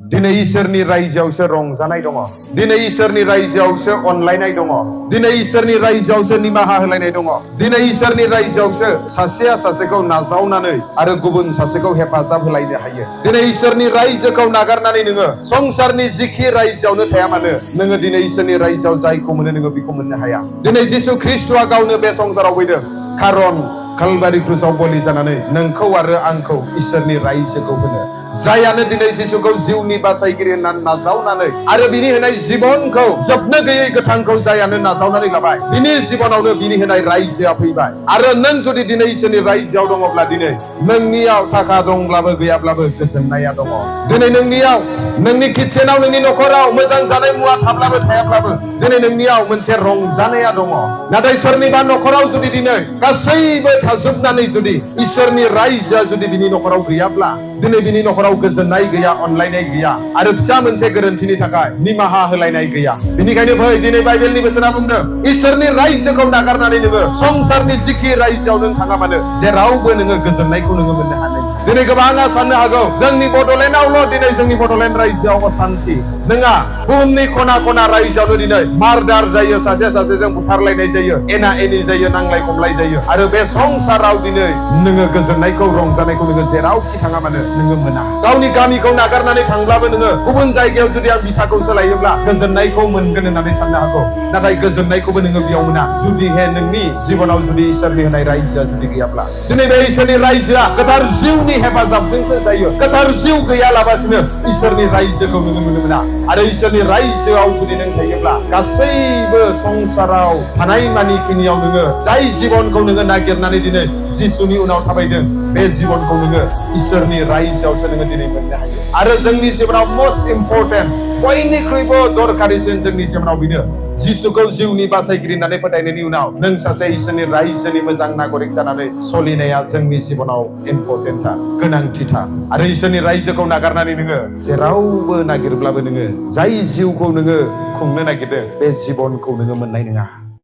दिनै इसोरनि रायजोआवसो रंजानाय दङ। दिनै इसोरनि रायजोआवसो अनलायनाय दङ। दिनै इसोरनि रायजोआवसो निमाहा होलायनाय दङ। दिनै इसोरनि रायजोआवसो सासेया सासेखौ नाजावनानै आरो गुबुन सासेखौ हेफाजाब होलायनो हायो। दिनै इसोरनि रायजोखौ नागारनानै नोङो संसारनि जिखि रायजोआवनो थाया मानो नोङो दिनै इसोरनि रायजोआव जायखौ मोनो नोङो बेखौ मोननो हाया। दिनै जिसु ख्रिस्टआ गावनो बे संसाराव फैदों खारन कालबारि क्रुसाव बलि जानानै नोंखौ आरो आंखौ इसोरनि रायजोखौ होनो। जायानो दिनै जिसुखौ जिउनि बासायगिरि होननानै नाजावनानै आरो बिनि होनाय जिबनखौ जोबनो गैयै गोथांखौ जायानो नाजावनानै लाबाय बिनि जिबनावनो बिनि होनाय रायजोआ फैबाय। आरो नों जुदि दिनै इसोरनि रायजोआव दङब्ला दिनै नोंनियाव थाखा दंब्लाबो गैयाब्लाबो गोजोननाया दङ। दिनै नोंनियाव नोंनि किचेनाव नोंनि नखराव मोजां जानाय मुवा थाब्लाबो थायाब्लाबो दिनै नोंनियाव मोनसे रंजानाया दङ। नाथाय सोरनिबा नखराव जुदि दिनै गासैबो थाजोबनानै जुदि इसोरनि रायजोआ जुदि बिनि नखराव गैयाब्ला दिनै बिनि नखराव गोजोननाय गैया, अनलायनाय गैया आरो फिसा मोनसे गोरोन्थिनि थाखाय निमाहा होलायनाय गैया। बेनिखायनो फै दिनै बाइबेलनि बोसोना बुंदों इसोरनि रायजोखौ नागारनानै नोङो संसारनि जिखि रायजोआव नों थाङा मानो जेरावबो नोङो गोजोननायखौ नोङो मोननो हानाय। दिनै गोबाङा साननो हागौ जोंनि बडलेण्डआवल' दिनै जोंनि बडलेण्ड रायजोआव असान्ति नङा। बुहुमनि खना खना रायजोआवनो दिनै मार्डार जायो, सासे सासेजों बुथारलायनाय जायो, एना एनि जायो, नांलाय खमलाय जायो आरो बे संसाराव दिनै नोङो गोजोननायखौ रंजानायखौ नोङो जेरावखि थाङा मानो नोङो मोना। गावनि गामिखौ नागारनानै थांब्लाबो नोङो गुबुन जायगायाव जुदि आं बिथाखौ सोलायोब्ला गोजोननायखौ मोनगोन होननानै साननो हागौ। नाथाय गोजोननायखौबो नोङो बेयाव मोना जुदि नोंनि जिबनाव जुदि इसोरनि होनाय रायजोआ जुदि गैयाब्ला। दिनै बे इसोरनि रायजोआ गोथार जिउनि हेफाजाबजोंसो जायो। गोथार जिउ गैयालाबासिनो इसोरनि रायजोखौ नोङो नुनो मोना। आरो इसोरनि रायजोआव जुदि नों थायोब्ला गासैबो संसाराव थानाय मानिखिनियाव नोङो जाय जिबनखौ नोङो नागिरनानै दिनै जिसुनि उनाव थाबायदों बे जिबनखौ नोङो इसोरनि रायजोआवसो नोङो दिनै मोननो हायो। आरो जोंनि जिबनाव मस्ट इम्परटेन्ट बयनिख्रुइबो दरखारिसिन जोंनि जिबनाव बेनो जिसुखौ जिउनि बासायगिरि होननानै फोथायनायनि उनाव नों सासे इसोरनि रायजोनि मोजां नागरिक जानानै सोलिनाया जोंनि जिबनाव इम्परटेन्टथार, गोनांथिथार। आरो इसोरनि रायजोखौ नागारनानै नोङो जेरावबो नागिरब्लाबो नोङो जाय जिउखौ नोङो खुंनो नागिरदों बे जिबनखौ नोङो मोननाय नङा।